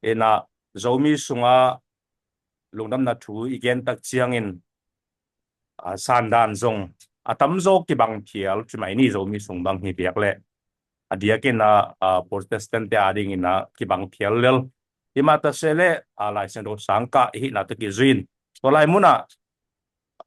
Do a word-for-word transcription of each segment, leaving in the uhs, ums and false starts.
Ina Zomi sunga lungdamna thu i gen tak ciangin, a, sandan zong a tamzaw kibang phial, cimai ni Zomi sung bang hi biak le a diakin a, a, Protestant te a dingin a kibang phial lel. Hi mah ta se le, a, Lai Siangtho sangkah i hihna tawh kizui in tua lai munah,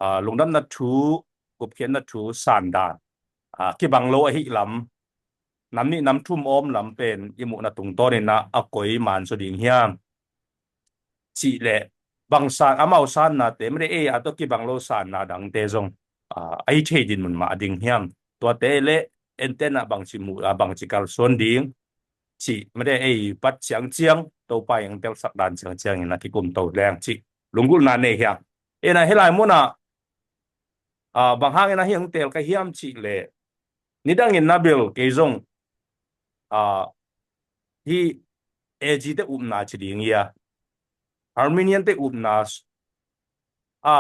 a, lungdamna thu, gupkhiatna thu sandan, a, kibang lo ahih lam, nam nih nam thum awm lam pen i muhna tungtawnin a, a koi man zaw ding hiam cih leh, bang san, amau sannate mede ei a tawh kibang lo sanna dangte zong, a, a hi thei din mun mah a ding hiam? Tuate le enten a bangci muh, a, bangci kalsuan ding cih mede ei pat ciangciang Topa in telsak dan ciangciangin a kikum to leng cih lunggulhna nei hiam? Ina hih lai munah, a, bang hangin a hi hong tel ka hiam cih leh, nidangin na bel kei zong, a, hih A G te upna ci ding ia, Arminian te upna, a,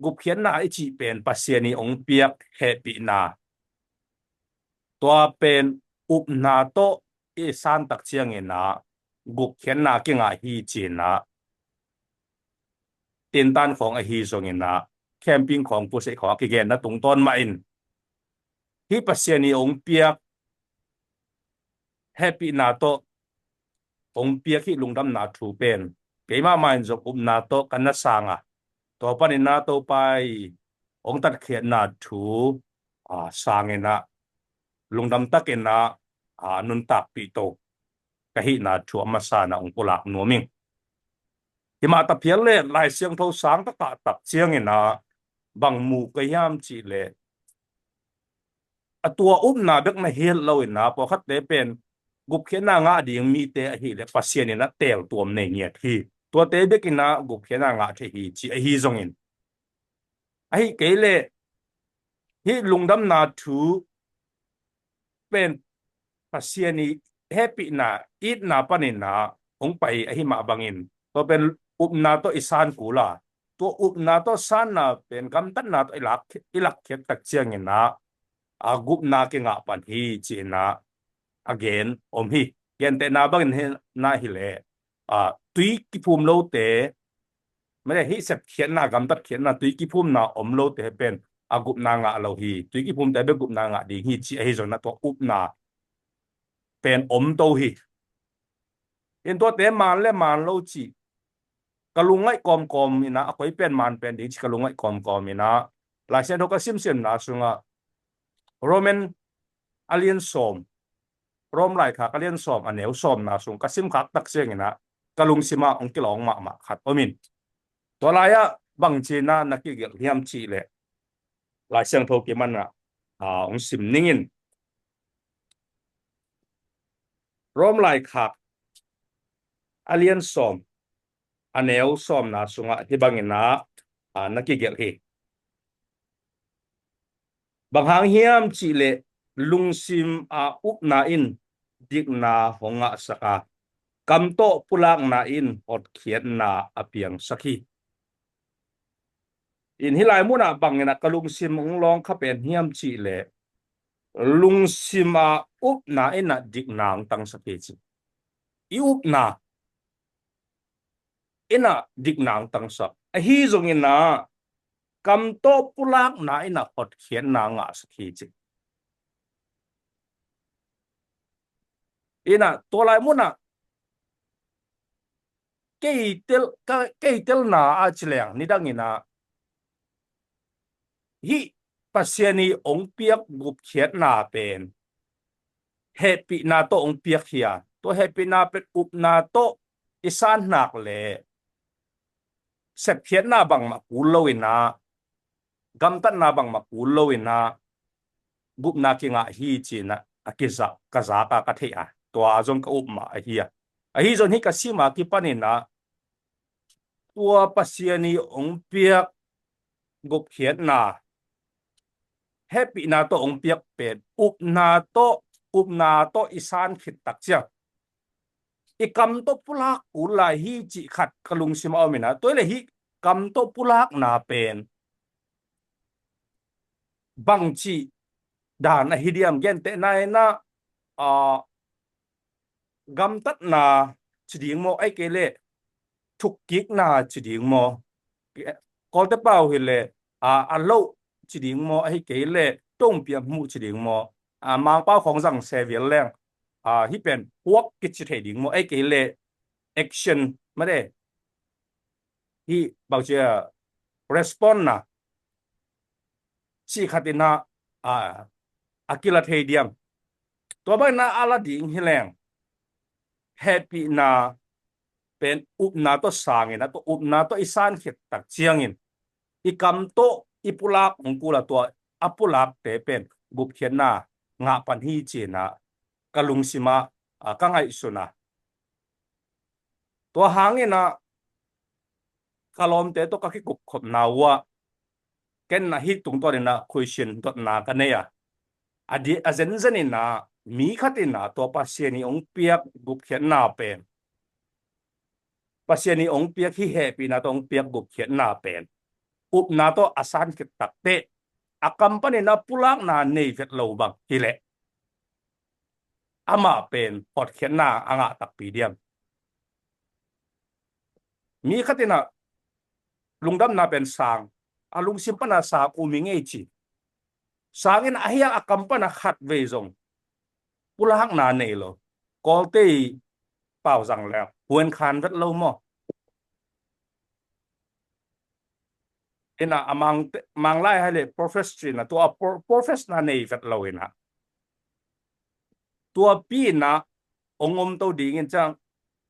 gupkhiatna i cih pen Pasian i hong piak hehpihna, tua pen upna tawh i san tak ciangin a, gupkhiatna kingah hi ci-in a, tintan khawng ahi zongin a, camping khawng, puseih khawng a kigenna tungtawn mah in, hih Pasian i hong piak hehpihna tawh hong piak hih lungdamna thu pen keimah mah in zong upna tawh ka na sang a, tua panin a Topa i hong tatkhiatna thu, a, sangin a, lungdam takin a, a, nuntakpih to ka hihna thu a masa in a hong pulak nuam ing. Hi mah ta phial le Lai Siangtho sang ka kah tak ciangin a, bang mu ka hiam cih leh, a, tua upna bek na hi het loin a, pawlkhatte pen gupkhiatna ngah ding mite ahih leh Pasian in a teltuam nei ngiat hi. Tuate bekin a gupkhiatna ngah thei hi ci ahi zongin, ahih kei leh hih lungdamna thu pen Pasian i hehpihna, itna panin a hong pai ahi mah bangin, tua pen upna tawh i san kul a, tua upna tawh sanna pen gamtatna tawh i lak, i lakkhiat tak ciangin a, a, gupna kingah pan hi ci-in a, a gen om hi. Gentehna bangin hi na hi leh, a, tui kiphum lote, mede hih sepkhiatna, gamtatkhiatna, tui kiphumna om lote pen a gupna ngah lo hi. Tui kiphumte bek gupna ngah ding hi ci ahi zongin a, tua upna pen om to hi. In tuate man le man lo cih ka lungngaih kawmkawm in a, a koi pen man pen ding ci ka lungngaih kawmkawm in a, Lai Siangtho ka simsimna sungah Roman a lian sawm, Rom laikhak a lian sawm, a neu sawmna sung ka simkhak tak ciangin a, ka lungsim ah hong kilawng mahmah khat om in, tua lai-ah bang ci-in a na kigelh hiam cih leh, Lai Siangtho kiman a, a, hong sim ning in. Rom laikhak a lian sawm, a neu sawmna sungah hih bangin a, a, na kigelh hi. Bang hang hiam cih leh, lungsim a upna in dikna hong ngahsak a, kam tawh pulakna in hotkhiatna a piangsak hi. In hih lai munah bangin a ka lungsim hong lawng kha pen hiam cih leh, lungsim a upna in a dikna hong tangsak hi ci. I upna in a dikna hong tangsak. Ahi zongin a, kam tawh pulakna in a hotkhiatna ngahsak hi ci. In a tua lai munah kei tel, ka, kei telna a ci leng nidangin a, hih Pasian i hong piak gupkhiatna pen hehpihna tawh hong piak hi a, tua hehpihna pen upna tawh i san nak leh sepkhiatna bangmah kul loin a, gamtatna bangmah kul loin a, gupna kingah hi ci-in a, a kizak, ka zak a ka theih a, tua zong ka up mah ahi a. Ahi zong hih ka sim a kipanin a, tua Pasian i hong piak gupkhiatna, hehpihna tawh hong piak pen upna tawh, upna tawh i san khit tak ciang, i kam tawh pulak kul lai hi cih khat ka lungsim a om in a, tua hi leh hih kam tawh pulakna pen bangci dan ahi diam? Gentehna in a, a, gamtatna ci ding maw, ahih kei leh thukkikna ci ding maw, Kawlte pau hi leh a, a loh ci ding maw, ahih kei leh tongpiang hmuh ci ding maw, a, Mangpau khawng zang se vial leng a, hih pen huak kici thei ding maw, ahih kei leh action mah de, hih bangci a respond na cih khat in a, a, a kila thei diam. Tua bang in a la ding hi leng hehpihna pen upna tawh sang in a, tua upna tawh i san khit tak ciangin i kam tawh i pulak hong kul a, tua a pulakte pen gupkhiatna ngah pan hi ci in a ka lungsim ah, a, ka ngaihsun a. Tua hang in a ka lawmte tawh ka kikupkhopna uh ah ken a hih tungtawn in a khuaisin dotna ka nei a. A di, a zenzen in a mi khat in a tua Pasian in hong piak gupkhiatna pen, Pasian in hong piak hih hehpihna tawh hong piak gupkhiatna pen upna tawh a san khit tak teh a kam pan in a pulakna nei vet lo bang hi leh amah pen hotkhiatna a ngah takpi diam. Mi khat in a lungdamna pen sang, a lungsim pan a sang um hi ngei ci. Sang in a hiang a kam pan a khat vei zong pulakna nei lo. Kawlte pau zang leng huan khan vet lo maw. In a, a mang, Manglai hai leh profess ci in a, tua pro-, profess na nei vet lo in a, tua pi in a hong om to ding in ciang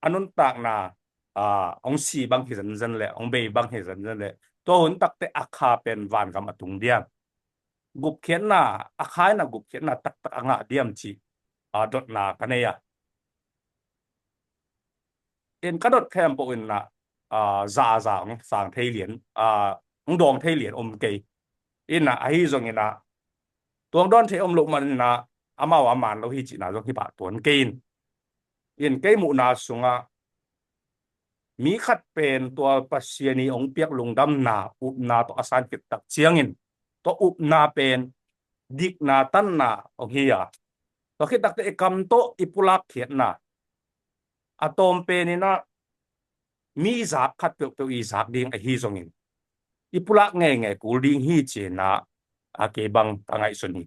a nuntakna, a, hong si bang hi zenzen leh, hong bei bang hi zenzen leh, tua hun tak teh a kha pen vangam a tung diam. Gupkhiatna, a kha in a gupkhiatna taktak a ngah diam cih, a, dotna ka nei a. In ka dot khempeuh in a, a, za a za hong sang thei lian, a, hong dawng thei lian om kei. In a, ahi zong in a, tua hong dawn thei om loh man in a, amau a man lo hi cihna zong hi pah tuan kei in. In kei muhna sungah mi khat pen tua Pasian in hong piak lungdamna, upna tawh a san khit tak ciangin tua upna pen dikna, tanna hong hi a. Tua khit tak teh i kam tawh i pulak khiatna, a tawm pen in a mi zak khat peuhpeuh i zak ding ahi zongin i pulak ngeingei kul ding hi ci in a, a, kei bang ka ngaihsun hi.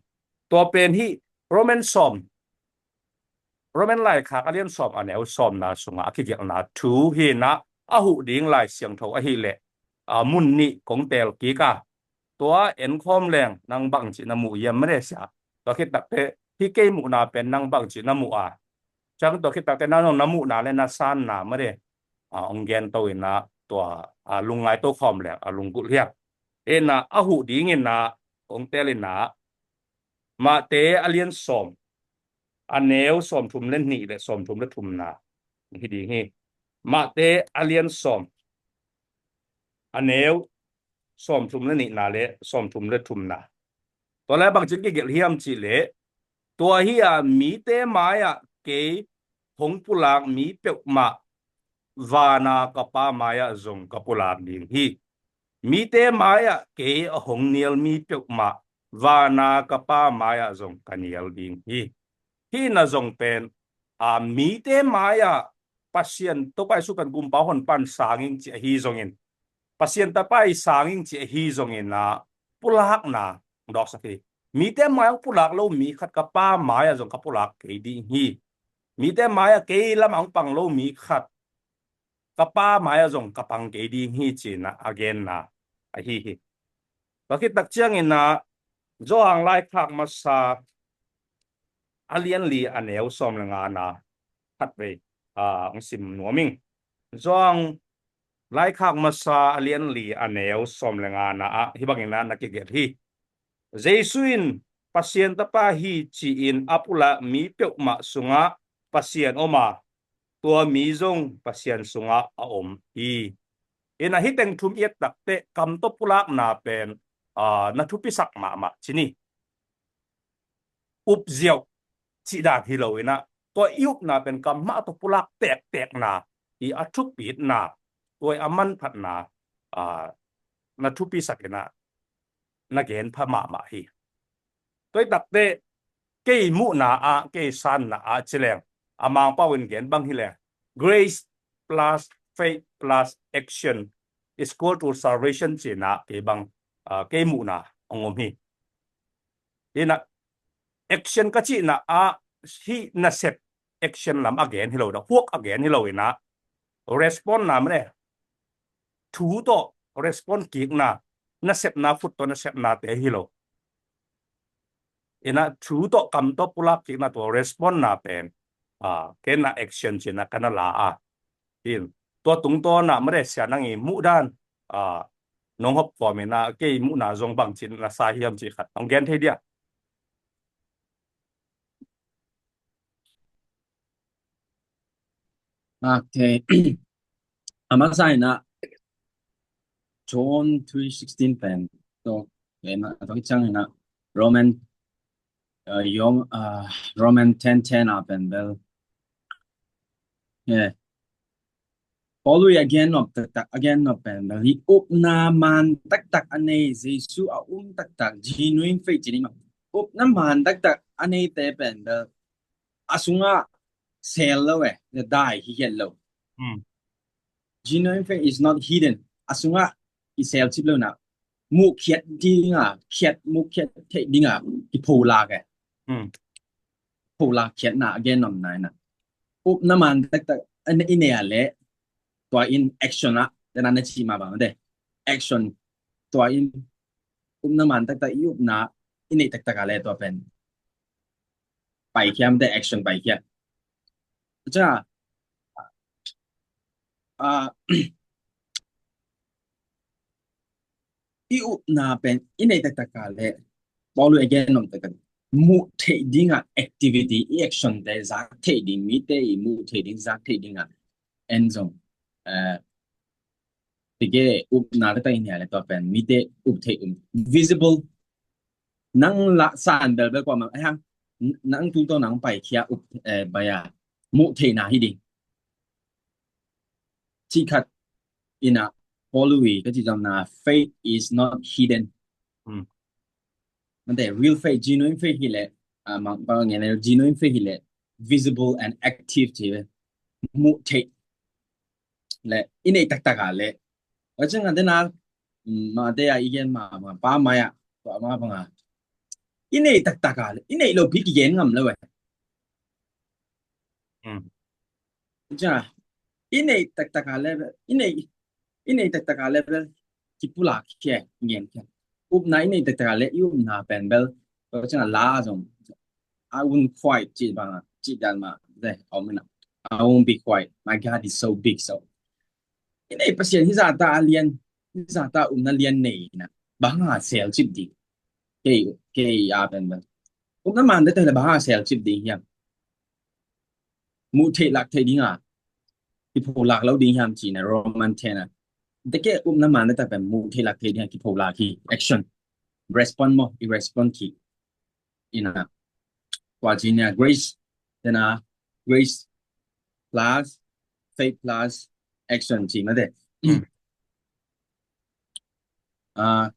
Tua pen hih Roman sawm, Roman laikhak a lian sawm a neu sawmna sungah a kigelhna thu hi in a, a huh ding Lai Siangtho ahih leh, a, mun nih kong teel kik a, tua en khawm leng nang bang cih na muh hiam mah de sia. Tua khit tak teh hih kei muhna pen nang bang cih na muh a, ciang tua khit tak teh nang zong na muhna leh na sanna mah de, a, hong gen to in a, tua, a, lungngai to khawm leng a lunggulh hiam. In a, a huh ding in a kong teel in a, Mate a lian sawm, a neu sawmthum leh nih leh sawmthum leh thumna hi ding hi. Mate a lian sawm, a neu sawmthum leh nihna leh sawmthum leh thumna. Tua leh bangci kigelh hiam cih leh, tua hi a, mite mai-ah kei hong pulak mi peuhmah vana ka Pa mai-ah zong ka pulak ding hi. Mite mai-ah kei a hong nial mi peuhmah vana ka Pa mai-ah zong ka nial ding hi. Hih na zong pen, a, mite mai-ah Pasian Topa Jesu pen Gumpa honpa in sang ing ci ahi zongin, Pasian Tapa in sang ing ci ahi zongin a, pulakna dawksak hi. Mite mai-ah hong pulak lo mi khat ka Pa mai-ah zong ka pulak kei ding hi. Mite mai-ah kei lamah hong pang lo mi khat ka Pa mai-ah zong ka pang kei ding hi ci in a, a genna ahi hi. Tua khit tak ciangin a, Johan laikhak masa a lian li a neu sawm leh ngana khatvei, a, hong sim nuam ing. Johan laikhak masa a lian li a neu sawm leh ngana ah hih bangin a na kigelh hi. Jesu in Pasian Tapa hi ci-in a pulak mi peuhmah sungah Pasian om a, tua mi zong Pasian sungah a om hi. In a, hih teng thum i et tak teh kam tawh pulakna pen, a, na thupisak mahmah ci ni. Up ziau cih dan hi lo in a, tua i upna pen kam mah tawh pulak tektekna, i a thupitna, tua i a manphatna, a, na thupisak in a, na gen pha mahmah hi. Tua i tak teh kei muhna ah, kei sanna ah ci leng, a Mangpau in gen bang hi leng, grace plus faith plus action is equal to salvation cihna kei bang, ah, kei muhna hong om hi. Ina action ka cihna ah hih nasep action lam a gen hi lo, dah huak a gen hi lo ina, respond na mane thu tawh respond kikna, nasepna khut tawh nasepnate hi lo. Ina thu tawh kam tawh pulak kikna tua respond na pen, ah, kei na action cihna ka na la a. In tua tungtawn ah made sia nang i muhdan, ah, nong hop kawm ina kei muhna zong bang cihna sa hiam cih khat nong gen thei dia. Okay. A masa ina John three sixteen pen to ena to chang ina Roman, uh, yom, uh, Roman ten ten a pen bel. Yeah. Paul i a gen nop taktak, a gen nop pen bel hi upna man taktak a nei, Jesu a um taktak, genuine faith cih ni ma. Upna man taktak a neite pen bel a sungah sel lo e, na dai hi hiat lo. Hmm. Genuine faith is not hidden. A sungah i sel cip lo na. Muh khiat dinga, khiat muh khiat theih dinga, i pholak e. Hmm. Pholak khiatna a gen nopna ina. Upna man taktak a nei, i nei a le tua in action ah, tena na ci ma bang de. Action tua in upna man taktak i upna i nei taktak a le tua pen paikhia mate, action paikhia. Acha, ah, i upna pen i nei taktak a le Paul i a gen nop taktak muh theih dinga activity, i action te zak theih ding, mite i muh theih ding, zak theih dinga en zong, eh, tige upna taktak i nei a le tua pen mite up theih um, visible. Nang la san belbel kua mang, eh, hang, nang tungtawn nang paikhia up, eh, baya muh theihna hi ding. Cih khat ina Paul i ka ci zomna faith is not hidden. Hmm. Mate real faith, genuine faith hi le, ah, mang, bang ngen le genuine faith hi le visible and active ci ve. Muh theih le i nei taktak a le. Wa cing a dena, mm, mate a i gen ma, ma pa mai a, pa ma bang a. I nei taktak a le, i nei lo pi kigen ngam lo e. Mm. Acha, i nei taktak a le, i nei, i nei taktak a le bel kipulak khia, ngen khia. Upna i nei taktak a le, i upna pen bel, wa cing a la zong. I won't quiet, ci bang a, ci dan ma, de, om ina. I won't be quiet. My God is so big, so. I nei Pasian hi zata a lian, hi zata upna lian nei ina. Bang a sel cip ding. Kei, kei a pen bel. Upna man de te le bang a sel cip ding hiam. Muh theih lak theih dinga. Kipholak lo ding hiam cihna Roman ten a. Deke upna man de ta pen muh theih lak theih dinga kipholak hi. Action. Respond mo, i respond ki. Ina. Tua ci nia grace, tena grace plus faith plus action ci mate. Hmm. Ah,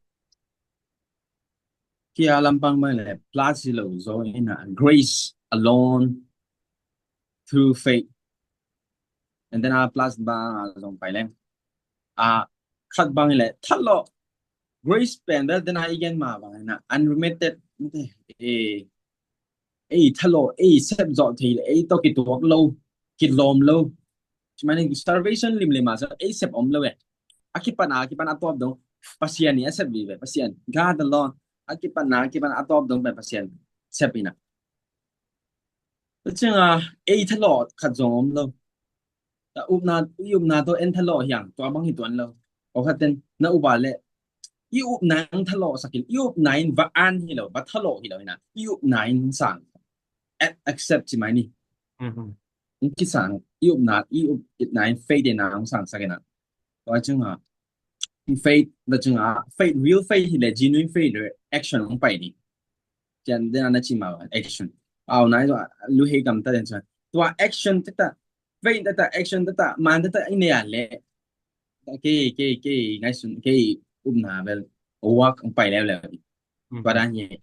kia lampang mai le plus hi lo zo ina grace alone through faith. And then a plus ba zong pai leng. A khat bang le thalawh grace pen bel tena i gen ma bang ina unremitted, eh, ei thalawh, ei sep zawh thei le, ei tawh kituak lo, kilawm lo. Ci mani salvation limlim a sa ei sep om lo e. A kipan a, a kipan a tawp dong Pasian i a sep vive, Pasian. God alone. A kipan a, a kipan a tawp dong pen Pasian sep ina. Tua cianga ei thalawh khat zong om lo. Ta upna, i upna tawh en thalawh hiang, tua bang hi tuan lo. Aw khat ten, na upa le, i upna in thalawh sakin, i upna in va an hi lo, va thalawh hi lo ina, i upna in sang. Ac-, accept ci mai ni. Mhm. In kisang, i upna, i upna in faith ina sang sakin a. Tua cianga, faith, tua cianga, faith, real faith hi le, genuine faith le, action hong pai ni. Cian den ana ci ma action. Aw nai tua lu hei gam ta den sa. Tua action tata, faith tata, action tata, man tata i nei a le. Kei, kei, kei, ngai sun, kei upna bel. Work hong pai leu leu. Mhm. Tua dan ye.